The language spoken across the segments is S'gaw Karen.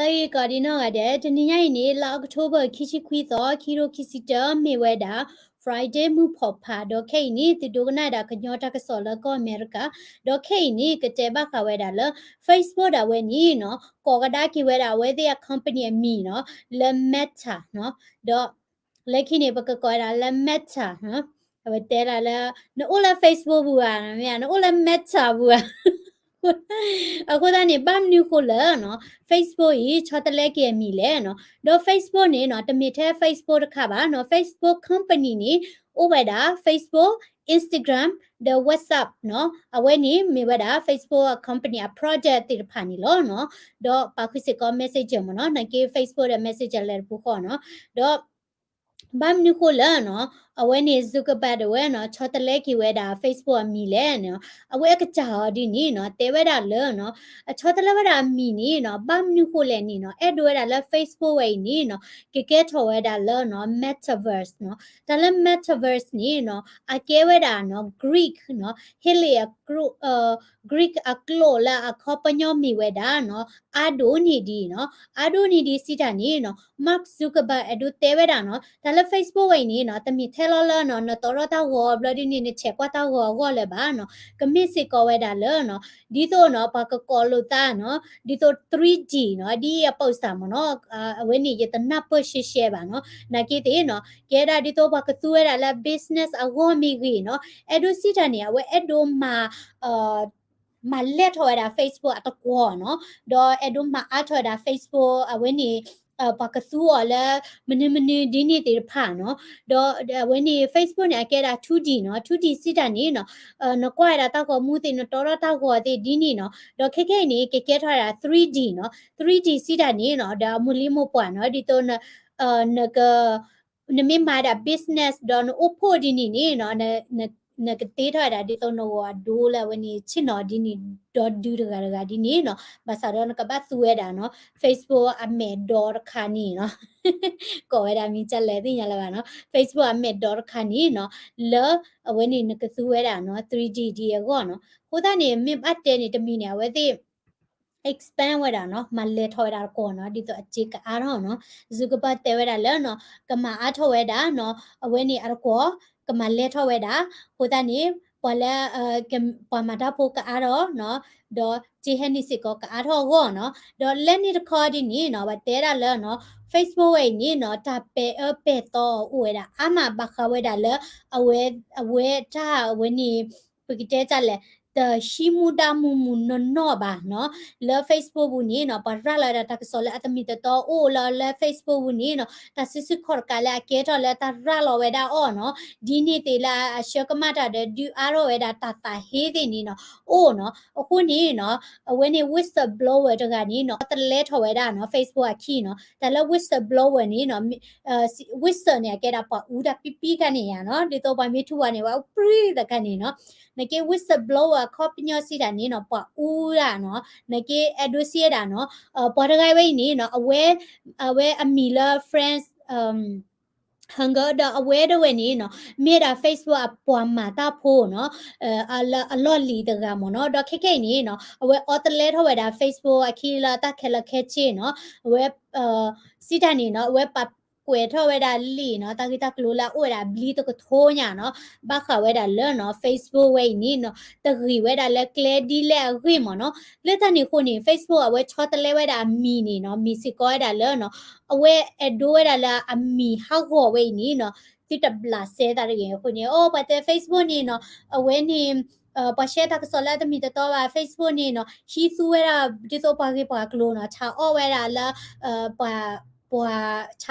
တၢ်ဂ့ၢ်ကီးဒ်နီၢ်ဂၤဒဲး, တနံၤညါအံၤန့ၣ် လါအီးကထိဘၢၣ် ခံဆံခွံသီ, ခံကထိခံဆံတၢ မ့ၢ်ဝဲဒၣ် Friday မုၢ်ဖီၣ်ဖး, ဒီးခဲအံၤန့ၣ် သုဒိကနၣ်ဒၣ်ကညီတၢ်ကစီၣ်လၢကီၢ်အမဲရကၤ, ဒီးခဲအံၤန့ၣ် ကတဲဘၣ်ဃးဝဲဒၣ်လၢ Facebook ဒၣ်ဝဲန့ၣ်နီၤ, ကိးကဒါက့ၤဝဲဒၣ်အဝဲသ့ၣ်အ company အမံၤနီၤ, လၢ Meta နီၤ, ဒီး လၢခံန့ၣ် ပကကိးဝဲဒၣ်လၢ Meta နီၤ, အဝဲတဲဒၣ်လၢ နအိၣ်လၢ Facebook ပူၤဧါ, မ့ၢ်ဧါ, နအိၣ်လၢ Meta ပူၤဧါ. အဃိသတးန့ၣ် ဘၣ်မနုၤဃိလဲၣ်နီၤ, Facebook အံၤ ဆီတလဲက့ၤအမံၤလဲၣ်နီၤ, ဒီး Facebook န့ၣ်နီၤ, တမ့ၢ်ထဲ Facebook တခါဘၣ်နီၤ, Facebook company န့ၣ် အိၣ်ဝဲဒၣ် Facebook, Instagram ဒီး WhatsApp နီၤ, အဝဲန့ၣ်မ့ၢ်ဝဲဒၣ် Facebook company အ product သ့ၣ်တဖၣ်န့ၣ်လီၤနီၤ, ဒီးပာ်ဃုာ်စ့ၢ်ကီး Messenger မ့ၢ်နီၤ, နာ်က့ Facebook ဒီး Messenger လဲၤတပူၤဃီနီၤ, ဒီး ဘၣ်မနုၤဃိလဲၣ်နီၤ, အဝဲန့ၣ် Zuckerberg ဒၣ်ဝဲနီၤ, ဆီတလဲက့ၤဝဲဒၣ် Facebook အမံၤလဲၣ်နီၤ, အဝဲအကစၢ်အီၤဒ်န့ၣ်နီၤ, တဲဝဲဒၣ်လၢနီၤ, အဆီတလဲဝဲဒၣ်အမံၤန့ၣ်နီၤ, ဘၣ်မနုၤဃိလဲၣ်န့ၣ်နီၤ, အဲၣ်ဒိးဝဲဒၣ်လၢ Facebook ဝဲအံၤန့ၣ်နီၤ, ကကဲထီၣ်ဝဲဒၣ်လၢနီၤ metaverse နီၤ, တၢ်လၢ metaverse န့ၣ်နီၤ, အကဲဝဲဒၣ်နီၤ Greek နီၤ, ဟ့လ့ၣ်အကျိာ် Greek အကျိာ်လၢအခီပညီမ့ၢ်ဝဲဒၣ်နီၤ, အါဒိၣ်န့ၢ်ဒံးနီၤ, အါဒိၣ်န့ၢ်ဒံးစံးတၢ်န့ၣ်နီၤ, Mark Zuckerberg အဲၣ်ဒိးတဲဝဲဒၣ်နီၤ, တၢ်လၢ Facebook ဝဲအံၤန့ၣ်နီၤ, တမ့ၢ်ထဲလီၤလၢနီၤ, နတီထီၣ်တၢ်ဂီၤဘျီဒ်န့ၣ် နဆဲးကွၢ်တၢ်ဂီၤအဂီၢ်လၢၤဘၣ်နီၤ, ကမ့ၢ်စ့ၢ်ကီးဝဲဒၣ်လၢနီၤ, ဒ်သိးနီၤ, ပှၤကကိးလိာ်သးနီၤ, ဒ်သိး three D နီၤ, ဒ်အ poster မ့ၢ်နီၤ, အဝဲန့ၣ်ယတနၢ်ပၢၢ်ရှဲရှဲဘၣ်နီၤ, နာ်က့သ့ၣ်နီၤ, ကဲဒၣ်ဒ်သိးပှၤကသူဝဲဒၣ်လၢ business အဂီၢ်မ့ၢ်ဂ့ၤနီၤ, အဲၣ်ဒိးစံးတၢ်န့ၣ် အဝဲအဲၣ်ဒိးမၤ မၤလဲၢ်ထီၣ်ဝဲဒၣ် Facebook အတကွီၢ်နီၤ, ဒီးအဲၣ်ဒိးမၤအါထီၣ်ဝဲဒၣ် Facebook အဝဲန့ၣ်, ပှၤကသူအီၤလၢ မနုၤမနုၤဒ်န့ၣ်သ့ၣ်တဖၣ်နီၤ, ဒီးအဝဲန့ၣ် Facebook န့ၣ် အကဲဒၣ် two D နီၤ, two D စံးတၢ်န့ၣ်နီၤ, နကွၢ်ဝဲဒၣ်တၢ်ဂီၤမူသ့ၣ် နတီထီၣ်တၢ်ဂီၤသ့ၣ်ဒ်န့ၣ်နီၤ, ဒီးခဲခဲအံၤန့ၣ် ကကဲထီၣ်ဝဲဒၣ် three D နီၤ, three D စံးတၢ်န့ၣ်နီၤ, ဒီးအမိၢ်လံမိၢ်ပှၢ်နီၤ, ဒ်သိး နက နမ့ၢ်မၤဒၣ် business ဒီးနအိၣ်ဖှိၣ်ဒ်န့ၣ်န့ၣ်နီၤ, နကတ့ထီၣ်ဝဲဒၣ်ဒ်သိးနဂီၤအဒိလၢအဝဲန့ၣ် ဆ့ၣ်နီၤဒ်န့ၣ်, ဒီဒုတဂၤတဂၤဒ်န့ၣ်နီၤ, ဘၣ်ဆၣ်ဒီးနကဘၣ်သူဝဲဒၣ်နီၤ, Facebook အမဲာ်ဒီးတခါန့ၣ်နီၤ, ကိးဝဲဒၣ်မံၤကလဲၣ်သ့ၣ်ညါလၢၤဘၣ်နီၤ, Facebook အမဲာ်ဒီးတခါန့ၣ်နီၤ, လၢအဝဲန့ၣ်နကသူဝဲဒၣ်နီၤ, three D ဒ်အဂီၢ်နီၤ, အဃိသတးန့ၣ် မ့ၢ်ဘၣ်တဲန့ၣ်တမံၤန့ၣ် အဝဲသ့ၣ် expand ဝဲဒၣ်နီၤ, မၤလဲၢ်ထီၣ်ဝဲဒၣ်တကွီၢ်နီၤ, ဒ်သိးအစ့ကအါထီၣ်နီၤ, Zuckerberg တဲဝဲဒၣ်လၢနီၤ, ကမၤအါထီၣ်ဝဲဒၣ်နီၤ, အဝဲန့ၣ်အတကွီၢ်, ကမၤလဲၢ်ထီၣ်ဝဲဒၣ်, အဃိသတးန့ၣ် ပှၤလၢ ပှၤမၤတၢ်ဖိကအါထီၣ်နီၤ, ဒီးစ့ဟဲနုာ်စ့ၢ်ကီးကအါထီၣ်အဂီၢ်နီၤ, ဒီးလၢန့ၣ်တခီဒ်န့ၣ်နီၤ, ပှၤတဲဒၣ်လၢနီၤ, Facebook ဝဲအံၤန့ၣ်နီၤ, တၢ်ပဲာ်အၢပဲာ်သီအီၤအိၣ်ဝဲဒၣ်အါမး ဘၣ်ဃးဝဲဒၣ်လၢ အဝဲ အဝဲတၢ်ဝဲန့ၣ် ပကတဲတၢ်လဲၣ်, တဟံးမူဒါမုာ်မုာ်နီၢ်နီၢ်ဘၣ်နီၤ, လၢ Facebook ပူၤန့ၣ်နီၤ, ပှၤရၤလီၤဝဲဒၣ်တၢ်ကစီၣ်လၢအတမံၤတတီအိၣ်လၢ လၢ Facebook ပူၤန့ၣ်နီၤ, တၢ်စုဆူၣ်ခီၣ်တကးလၢအကဲထီၣ်လၢတၢ်ရၤလီၤဝဲဒၣ်အီၤနီၤ, ဒ်န့ၣ်သ့ၣ်လၢအဆှၢကမၣ်တၢ်ဒီးဒုးအါထီၣ်ဝဲဒၣ်တၢ်သးဟ့သ့ၣ်န့ၣ်နီၤ, အိၣ်နီၤ, အဃိန့ၣ်နီၤ, အဝဲန့ၣ် whistleblower တဂၤန့ၣ်နီၤ, တလဲထီၣ်ဝဲဒၣ်နီၤ, Facebook အခံနီၤ, တၢ်လၢ whistleblower န့ၣ်နီၤ, whistle န့ၣ် အကဲဒၣ်ပှၤအူတၢ်ပံပံခါန့ၣ်ယါနီၤ, ဒ်သိးပှၤမ့ၢ်ထူၣ်ဝဲန့ၣ် ဝဲအူပြံတခါန့ၣ်နီၤ, နာ်က့ whistleblower အခီပညီစံးတၢ်န့ၣ်နီၤ, ပှၤအူဒၣ်နီၤ, နာ်က့ အဲၣ်ဒိးစံးဝဲဒၣ်နီၤ, ပှၤတဂၤဝဲအံၤန့ၣ်နီၤ, အဝဲ အဝဲအမံၤလၢ Franz Haugen ဒီးအဝဲဒၣ်ဝဲန့ၣ်နီၤ, မ့ၢ်ဒၣ် Facebook အပှၤမၤတၢ်ဖိနီၤ, အလီၢ်လံၤတဂၤမ့ၢ်နီၤ, ဒီးခဲခဲအံၤန့ၣ်နီၤ, အဝဲအီတလဲထီၣ်ဝဲဒၣ် Facebook အခံလၢတၢ်ခဲလၢာ်ခဲဆ့နီၤ, အဝဲ စံးတၢ်န့ၣ်နီၤ, အဝဲပာ်ကွဲးထီၣ်ဝဲဒၣ်လံာ်နီၤ, တၢ်ဂ့ၢ်တၢ်ကျိၤလၢအအိၣ်ဝဲဒၣ်အဘျံတကထိညါနီၤ, ဘၣ်ဃးဝဲဒၣ်လၢနီၤ, Facebook ဝဲအံၤန့ၣ်နီၤ, တဂ့ၤဝဲဒၣ်လၢကျဲဒ်လဲၣ်အဂ့ၢ်မ့ၢ်နီၤ, လၢတၢ်န့ၣ်အဃိန့ၣ် Facebook အဝဲဆီတလဲဝဲဒၣ်အမံၤန့ၣ်နီၤ, မ့ၢ်စ့ၢ်ကီးဝဲဒၣ်လၢနီၤ, အဝဲအဲၣ်ဒိးဝဲဒၣ်လၢအမံၤဟးဂီၤဝဲအံၤန့ၣ်နီၤ, သုတဘျးစဲသးတဂ့ၤအဃိန့ၣ်, အိၣ် ပှၤတဲ Facebook န့ၣ်နီၤ, အဝဲန့ၣ် ပှၤ share တၢ်ကစီၣ်လၢအတမံၤတတီဘၣ်, Facebook န့ၣ်နီၤ, ဟံးသူဝဲဒၣ်ဒ်သိးပှၤဂ့ၢ်ပှၤကျိၤနီၤ, ဆးအီၣ်ဝဲဒၣ်လၢ ပှၤ ပှၤ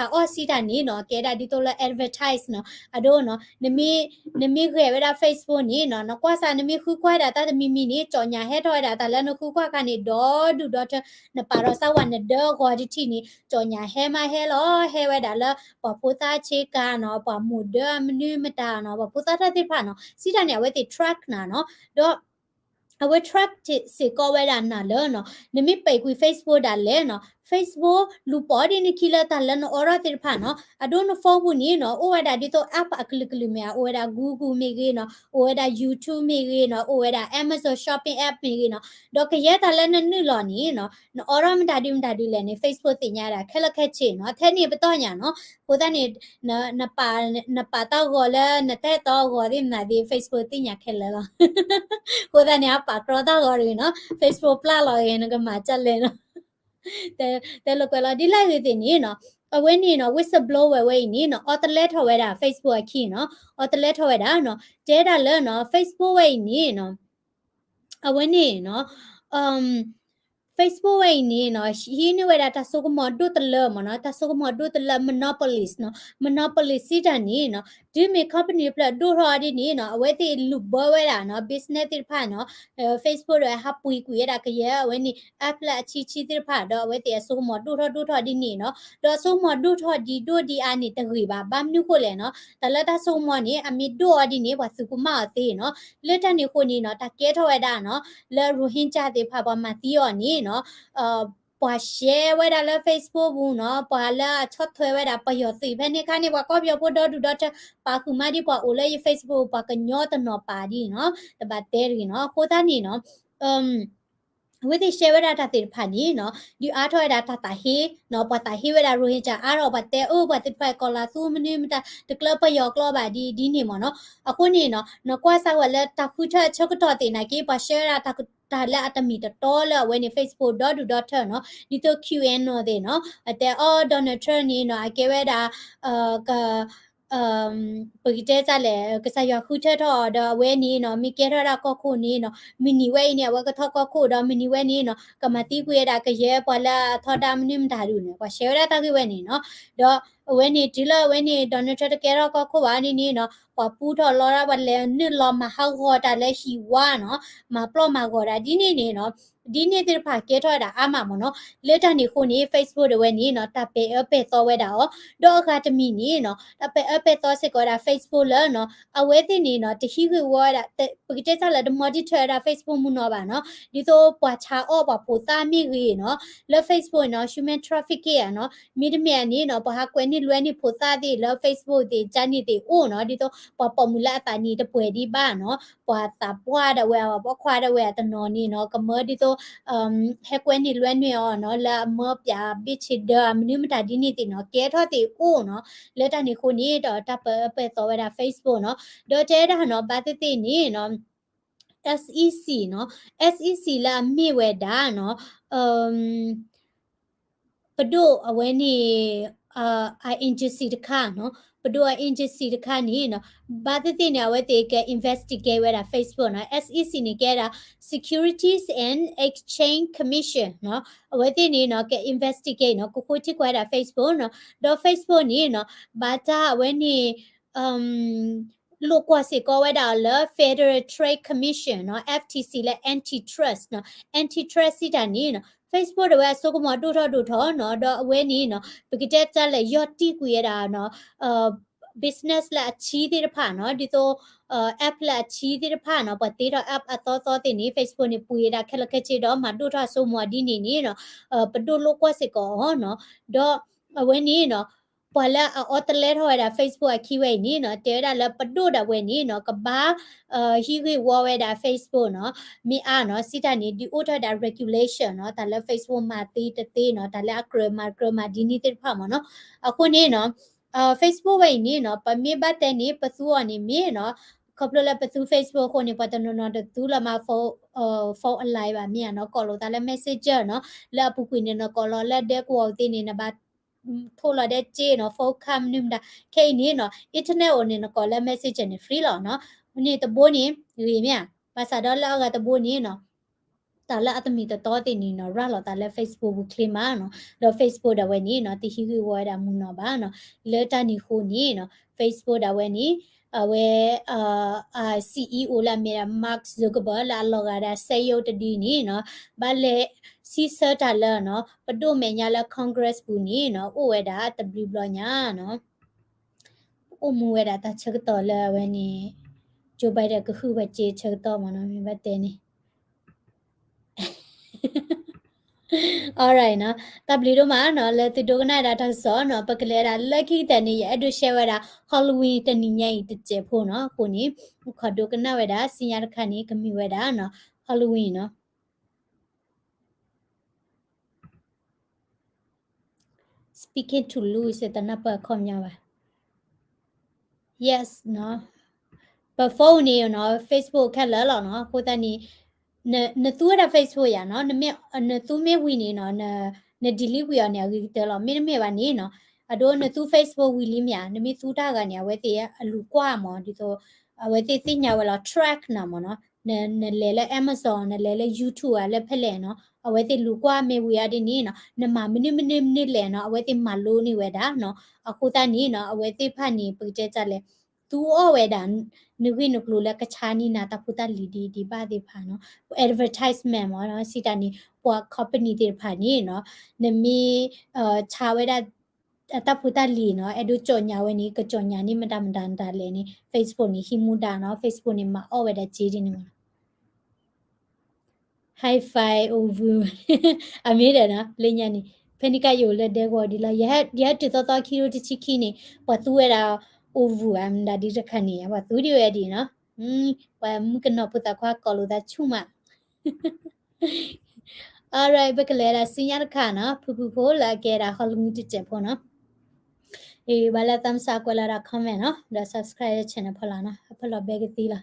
ဆးအီၣ်စံးတၢ်န့ၣ်နီၤ, ကဲဒၣ်ဒ်သိးလၢ advertise နီၤ, အဒိနီၤ, နမ့ၢ်ဂဲၤဝဲဒၣ် Facebook န့ၣ်နီၤ, နကွၢ်စး နမ့ၢ်ဃုကွၢ်ဒၣ်တၢ်တမံၤမံၤန့ၣ်, ကၠီၣ်ညါဟဲထီၣ်ဝဲဒၣ်တၢ်လၢနဃုကွၢ်ခါန့ၣ် ဒီဒူၣ်ဒီထၢ, နပာ်ဒီးစၢ်ဝဲနဒၢအဂီၤတထံၣ်န့ၣ်, ကၠီၣ်ညါဟဲမးဟဲလီၤ, ဟဲဝဲဒၣ်လၢ ပှၤဖိသၣ်ဆ့ကၤနီၤ, ပှၤမိၢ်ဒၢအမနုၤမတၤနီၤ, ပှၤဖိသၣ်တၢ်သ့ၣ်တဖၣ်နီၤ, စံးတၢ်န့ၣ် အဝဲသ့ၣ် track နၤနီၤ, ဒီး အဝဲ track စ့ၢ်ကီးဝဲဒၣ်နၤလၢနီၤ, နမ့ၢ်ပဲာ်ကွံာ် Facebook ဒၣ်လဲာ်နီၤ, Facebook လူၤပိာ်ဒ်နခံလၢတၢ်လၢနအိးထီၣ်သ့ၣ်တဖၣ်နီၤ, အဒိန phone ပူၤန့ၣ်နီၤ အိၣ်ဝဲဒၣ်ဒ်သိး app အကလုာ်ကလုာ်မ့ၢ်ဧါ, အိၣ်ဝဲဒၣ် Google မ့ၢ်ဂ့ၤနီၤ, အိၣ်ဝဲဒၣ် YouTube မ့ၢ်ဂ့ၤနီၤ, အိၣ်ဝဲဒၣ် Amazon Shopping app မ့ၢ်ဂ့ၤနီၤ, ဒီးကယဲၢ်တၢ်လၢနနုာ်လီၤန့ၣ်နီၤ နအိးထီၣ်မတၤဒုမတၤဒုလဲၣ်န့ၣ် Facebook သ့ၣ်ညါဒၣ်ခဲလၢာ်ခဲဆ့နီၤ, ထဲန့ၣ်ပတီၢ်ညါနီၤ, အဃိသတးန့ၣ် နပာ်တၢ်ဂီၤလၢနတၢ်အဲၣ်တီအဂီၤသ့ၣ်မနုၤသ့ၣ် Facebook သ့ၣ်ညါခဲလၢာ်လီၤ. အဃိသတးန့ၣ် အပာ်ကြီတၢ်ဂီၤတဂ့ၤနီၤ, Facebook ပျၢ်လီၤဂ့ၤ နကမၤဒ်လဲၣ်နီၤ. တဲလိာ်ကွဲလီၤ ဒ်လဲၣ်ဂ့ၤသ့ၣ်န့ၣ်နီၤ, အဝဲန့ၣ်နီၤ whistleblower ဝဲအံၤန့ၣ်နီၤ အီတလဲထီၣ်ဝဲဒၣ် Facebook အခံနီၤ, အီတလဲထီၣ်ဝဲဒၣ်နီၤ, တဲဒၣ်လၢနီၤ Facebook ဝဲအံၤန့ၣ်နီၤ အဝဲန့ၣ်နီၤ Facebook ဝဲအံၤန့ၣ်နီၤ ဟံးန့ၢ်ဝဲဒၣ်တၢ်စိကမီၤဒိၣ်တလၢမ့ၢ်နီၤ, တၢ်စိကမီၤဒိၣ်တလၢ monopolies နီၤ, monopolies စံးတၢ်န့ၣ်နီၤ တုၤမ့ၢ် company တဖျၢၣ်ဒိၣ်ထီၣ်ဒ်န့ၣ်နီၤ အဝဲသ့ၣ်လူၤဘၢဝဲဒၣ်နီၤ business သ့ၣ်တဖၣ်နီၤ, Facebook ဒီးဟဲပှ့ၤကွံာ်ဝဲဒၣ်ကယဲၢ်အဝဲန့ၣ် app လၢအဆံဆံသ့ၣ်တဖၣ် ဒီးအဝဲသ့ၣ်အစိကမီၤဒိၣ်ထီၣ်ဒိၣ်ထီၣ်ဒ်န့ၣ်နီၤ, ဒီးအစိကမီၤဒိၣ်ထီၣ်ဒံးဒိၣ်ဒံးအါန့ၣ်တဂ့ၤဘၣ်, ဘၣ်မနုၤဃိလဲၣ်နီၤ, တၢ်လၢတၢ်စိကမီၤန့ၣ် အမ့ၢ်ဒိၣ်အီၤဒ်န့ၣ် ပှၤသုးကမၣ်အီၤသ့နီၤ, လၢတၢ်န့ၣ်အဃိန့ၣ်နီၤ တၢ်ကဲထီၣ်ဝဲဒၣ်နီၤ လၢ Rohingya သ့ၣ်တဖၣ် ပှၤမၤသံအီၤန့ၣ်နီၤ ပှၤ share ဝဲဒၣ်လၢ Facebook ပူၤနီၤ, ပှၤလၢအဆီၣ်ထွဲဝဲဒၣ်ပယီၤသုးဖဲန့ၣ်ခါန့ၣ် ပှၤကီၢ်ပယီၤဖိဒီဒူၣ်ဒီထၢ ပာ်ဃုာ်မးဒ်ပှၤအိၣ်လၢယ Facebook ပှၤကညီတနီၤပာ်ဒ်နီၤ, တဘၣ်တဲတဂ့ၤနီၤ, အဃိသတးန့ၣ်နီၤ အဝဲသ့ၣ် share ဝဲဒၣ်တၢ်သ့ၣ်တဖၣ်န့ၣ်နီၤ ဒုးအါထီၣ်ဝဲဒၣ်တၢ်သးဟ့နီၤ, ပှၤသးဟ့ဝဲဒၣ် Rohingya အါထီၣ် ပှၤတဲအၢ ပှၤသ့ၣ်တဖၣ်ကီၤလၤသူမနုၤမတၤ တကျၢပယီၤကျိာ်ဘၣ်ဒ်ဒ်န့ၣ်မ့ၢ်နီၤ, အဃိန့ၣ်နီၤ နကွၢ်စၢ်ဝဲလၢတၢ်ဃုထၢအဆၢကတီၢ်သ့ၣ်နာ်က့ ပှၤ share ဝဲဒၣ်တၢ်လၢအတမ့ၢ်တတီလၢအဝဲန့ၣ် Facebook ဒီဒူၣ်ဒီထၢနီၤ, ဒ်သိး QAnon သ့ၣ်နီၤ, အတဲအီၤ Donald Trump န့ၣ်နီၤ အကဲဝဲဒၣ် က ပကတဲတၢ်လဲၣ် ကစၢ်ယွၤဃုထၢထီၣ်အီၤဒီးအဝဲန့ၣ်နီၤ မ့ၢ်ကဲထီၣ်ဝဲဒၣ်ကီၢ်ခိၣ်န့ၣ်နီၤ မုၢ်နံၤဝဲအံၤန့ၣ် အဝဲကထီၣ်ကီၢ်ခိၣ်ဒီးမုၢ်နံၤဝဲန့ၣ်နီၤ ကမၤသံကွံာ်ဝဲဒၣ်ကယဲၢ်ပှၤလၢအထီဒါမနုၤမတၤဒ်န့ၣ် ပှၤ share ဝဲဒၣ်တၢ်ဂ့ၢ်ဝဲန့ၣ်နီၤ, ဒီးအဝဲန့ၣ်တုၤလၢအဝဲန့ၣ် Donald Trump တကဲထီၣ်ကီၢ်ခိၣ်ဘၣ်န့ၣ်န့ၣ်နီၤ ပှၤပူထီၣ်လီၤဒၣ် ပှၤလဲၤနုာ်လီၤမၤဟးဂီၤတၢ်လၢဟံၣ်ဝါနီၤ မၤပျီၢ်မၤဂီၤတၢ်ဒ်န့ၣ်န့ၣ်နီၤ ဒ်န့ၣ်သ့ၣ်တဖၣ်ကဲထီၣ်ဝဲဒၣ်အါမးမ့ၢ်နီၤ, လၢတၢ်န့ၣ်အဃိန့ၣ် Facebook ဒၣ်ဝဲန့ၣ်နီၤ တၢ်ပဲာ်အၢပဲာ်သီဝဲဒၣ်အီၤ, ဒီးအဂၤတမံၤန့ၣ်နီၤ တၢ်ပဲာ်အၢပဲာ်သီစ့ၢ်ကီးဝဲဒၣ် Facebook လၢနီၤ အဝဲသ့ၣ်န့ၣ်နီၤ တဟံးဂ့ၢ်ဝီဝဲဒၣ် ပကတဲတၢ်လၢတ monitor ဝဲဒၣ် Facebook မုၢ်နီၤဘၣ်နီၤ, ဒ်သိးပှၤဆါအီၣ်ပှၤဖိသၣ်မ့ၢ်ဂ့ၤနီၤ လၢ Facebook နီၤ human trafficking နီၤ မ့တမ့ၢ်န့ၣ်နီၤ ပှၤဟးကွဲးန့ၢ်လွဲန့ၢ်ဖိသၣ်သ့ၣ်လၢ Facebook သ့ၣ် ကန့ၣ်သ့ၣ်အိၣ်နီၤ ဒ်သိးပှၤပိာ်မုၣ်လၢအသးနံၣ်တပှဲၤဒံးဘၣ်နီၤ ပှၤသးပှၢ်ဒၣ်ဝဲအီၤ ပှၤခွါဒၣ်ဝဲအတနီၤန့ၣ်နီၤ ကမၢဒ်သိး ဟဲကွဲန့ၢ်လွဲန့ၢ်အီၤနီၤ လၢအမၢပၠးဘ့ၣ်ဆ့ဒၢ မနုၤမတၤဒ်န့ၣ်သ့ၣ်နီၤ ကဲထီၣ်သ့ၣ်အိၣ်နီၤ, လၢတၢ်န့ၣ်အဃိန့ၣ်ဒီး တၢ်ပဲာ်အၢပဲာ်သီဝဲဒၣ် Facebook နီၤ, ဒီးတဲဒၣ်နီၤ ဘၣ်သ့ၣ်သ့ၣ်န့ၣ်နီၤ SEC နီၤ, SEC လၢအမ့ၢ်ဝဲဒၣ်နီၤ ပဒိၣ်အဝဲန့ၣ် အ agency တခါနီၤ, ပဒိၣ်အ agency တခါန့ၣ်နီၤ ဘၣ်သ့ၣ်သ့ၣ်န့ၣ် အဝဲသ့ၣ်က investigate ဝဲဒၣ် Facebook နီၤ, SEC န့ၣ်ကဲဒၣ် Securities and Exchange Commission နီၤ, အဝဲသ့ၣ်န့ၣ်နီၤ က investigate နီၤ ကဃိထံကွၢ်ဝဲဒၣ် Facebook နီၤ, ဒီး Facebook န့ၣ်နီၤ ဘၣ်တၢ်အဝဲန့ၣ် လိာ်ကွီၢ်စ့ၢ်ကီးဝဲဒၣ်အီၤလၢ Federal Trade Commission နီၤ, FTC လၢ antitrust နီၤ, antitrust စံးတၢ်န့ၣ်နီၤ Facebook ဒၣ်ဝဲအစိကမီၤဒိၣ်ထီၣ်ဒိၣ်ထီၣ်နီၤ, ဒီးအဝဲန့ၣ်နီၤ ပကတဲတၢ်လၢယီၢ်တံၢ်ကွံာ်ဝဲဒၣ်နီၤ business လၢအဆံသ့ၣ်တဖၣ်နီၤ, ဒ်သိး app လၢအဆံသ့ၣ်တဖၣ်နီၤ, ပှၤတ့ထီၣ် app အသီသီသ့ၣ်န့ၣ် Facebook န့ၣ် ပှ့ၤဝဲဒၣ်ခဲလၢာ်ခဲဆ့ဒီး မၤဒိၣ်ထီၣ်အစိကမီၤဒ်န့ၣ်န့ၣ်နီၤ, ပဒိၣ်လိာ်ကွီၢ်စ့ၢ်ကီးအီၤနီၤ, ဒီးအဝဲန့ၣ်နီၤ ပှၤလၢအအီတလဲထီၣ်ဝဲဒၣ် Facebook အခံဝဲအံၤန့ၣ်နီၤ, တဲဝဲဒၣ်လၢပဒိၣ်ဒၣ်ဝဲန့ၣ်နီၤ ကဘၣ် ဟံးဂ့ၢ်ဝီဝဲဒၣ် Facebook နီၤ, မ့ၢ်အါနီၤ စံးတၢ်န့ၣ် ဒုးအိၣ်ထီၣ်ဝဲဒၣ် regulation နီၤ, တၢ်လၢ Facebook မၤသ့တသ့နီၤ, တၢ်လၢအကြၢးမၤကြၢးမၤဒ်န့ၣ်သ့ၣ်တဖၣ်မ့ၢ်နီၤ, အဃိန့ၣ်နီၤ Facebook ဝဲအံၤန့ၣ်နီၤ ပမ့ၢ်ဘၣ်တဲန့ၣ် ပသူအီၤန့ၣ်မ့ၢ်နီၤ, ခီဖျိလၢပသူ Facebook အဃိန့ၣ် ပှၤတနီၤနီၤတသူလီၤမး phone အ line ဘၣ်မ့ၢ်ဧါနီၤ, ကိးလိာ်သးလၢ messenger နီၤ, လၢအပူၤကွံာ်န့ၣ် နကိးလီၤလၢဒဲကဝီၤသ့ၣ်န့ၣ် နဘၣ် ထိၣ်လီၤဒဲက့နီၤ, phone ခါမနုၤမတၤ, ခဲအံၤန့ၣ်နီၤ internet အိၣ်န့ၣ် နကိးလၢ messenger န့ၣ် free လီၤနီၤ, န့ၣ်တဘိန့ၣ် ဂ့ၤမ့ၢ်ဧါ, ဘၣ်ဆၣ်ဒီးလၢအဂၤတဘိန့ၣ်နီၤ တၢ်လၢအတမ့ၢ်တတီသ့ၣ်န့ၣ်နီၤ ရၤလီၤသးလၢ Facebook ပူၤချ့မးနီၤ, ဒီး Facebook ဒၣ်ဝဲန့ၣ်နီၤ တဟံးဂ့ၢ်ဝီဝဲဒၣ်မုၢ်နီၤဘၣ်နီၤ, လၢတၢ်န့ၣ်အဃိန့ၣ်နီၤ Facebook ဒၣ်ဝဲန့ၣ် အဝဲ အ CEO လၢအမ့ၢ်ဒၣ် Mark Zuckerberg လၢအလီၤဂာ်ဒၣ် CEO တဒုန့ၣ်နီၤ ဘၣ်လဲၤစံးဆၢတၢ်လၢနီၤ ပဒိၣ်မဲာ်ညါလၢ Congress ပူၤန့ၣ်နီၤ အိၣ်ဝဲဒၣ်တဘျုးဘျီညါနီၤ အိၣ်မူဝဲဒၣ်တၢ်ဆၢကတီၢ်လၢအဝဲန့ၣ် Joe Biden ကဟုၣ်ဝဲစ့ဆၢကတီၢ်မ့ၢ်နီၤ မ့ၢ်ဘၣ်တဲန့ၣ် Alright နီၤ, တၢ်ဘျုးဒိၣ်မးနီၤ လၢသုဒိကနၣ်ဝဲဒၣ်တၢ်ကစီၣ်နီၤ, ပကလဲၤဒၣ်လၢခံကတၢၢ်န့ၣ် ယအဲၣ်ဒိး share ဝဲဒၣ် Halloween တနံၤညါအံၤတစဲးဖိနီၤ, အဃိန့ၣ် ခီဒိကနၣ်ဝဲဒၣ် စံညါတခါန့ၣ် ကမ့ၢ်ဝဲဒၣ်နီၤ Halloween နီၤ. Speaking to Louis တနၢ်ပၢၢ်အခီပညီဘၣ်. Yes နီၤ, ပ phone န့ၣ်နီၤ Facebook ခဲလၢာ်လီၤနီၤ, အဃိသတးန့ၣ် နသူဝဲဒၣ် Facebook ယၤနီၤ, နသူမ့ၢ်ဝံၤန့ၣ်နီၤ န delete ဝံၤအီၤန့ၣ် အဂ့ၤကတၢၢ်လီၤ, မ့တမ့ၢ်ဘၣ်န့ၣ်နီၤ, အဒိနသူ Facebook ဝံၤလံမ့ၢ်ဧါ, နမ့ၢ်သူတၢ်ဂၤန့ၣ် အဝဲသ့ၣ်အလူၤကွၢ်မး ဒ်သိး အဝဲသ့ၣ်သ့ၣ်ညါဝဲလီၤ track နၤမးနီၤ, နလဲၤလၢ Amazon နလဲၤလၢ YouTube ဧါ လၢဖဲလဲၣ်နီၤ, အဝဲသ့ၣ်လူၤကွၢ်မ့ၢ်ဝံၤအါဒ်န့ၣ်နီၤ, နမၤမနုၤမနုၤမနုၤလဲၣ်နီၤ အဝဲသ့ၣ်မၤလိန့ၢ်ဝဲဒၣ်နီၤ, အဃိသတးန့ၣ်နီၤ အဝဲသ့ၣ်တဖၣ်န့ၣ် ပကတဲတၢ်လဲၣ် သူအီၣ်ဝဲဒၣ် နဂ့ၢ်နကျိၤလၢကဆါန့ၢ်နၤတၢ်ဖိတၢ်လံၤဒ်ဒံးဘၣ်သ့ၣ်တဖၣ်နီၤ, advertisement မးနီၤ, စံးတၢ်န့ၣ် ပှၤ company သ့ၣ်တဖၣ်န့ၣ်နီၤ, နမ့ၢ် ဆါဝဲဒၣ် အတၢ်ဖိတၢ်လံၤနီၤ, အဲၣ်ဒိး ကြေညာ ဝဲန့ၣ် က ကြေညာ န့ၢ်မတၤမတၤမတၤလဲၣ်န့ၣ် Facebook န့ၣ် ဟံးမူဒါနီၤ, Facebook န့ၣ်မၤအီၣ်ဝဲဒၣ်စ့ဒ်န့ၣ်မးနီၤ. Hi-Fi အိၣ်ဝူၤ, အမ့ၢ်ဒီးနီၤ လၢညါန့ၣ် ဖဲန့ၣ်ကယိာ်လၢဒဲကဝီၤဒ်လီၤ, ယဟဲတုၤသီသီခံထိတဆံခံန့ၣ် ပှၤသူဝဲဒၣ်အိၣ်ဝူၤဧါ မတၤဒ်တခါန့ၣ် ပှၤသူဒံးဝဲဒ်နီၤ, ပှၤမုၣ်ကနီၤဖိသၣ်ခွါကိးလိာ်သးဆူၣ်မး Alright ပကလဲၤဒၣ်စံညါတခါနီၤ, ဖုဖုဖိလၢအကဲဒၣ် Halloween တစဲးဖိနီၤ, အ့ ဘၣ်လၢ thumbs up ကွဲးလီၤဒၣ် comment နီၤ, ဒီး subscribe လၢ channel ဖီလာ်နီၤ, အဖီလာ်ဘဲကသံလီၤ.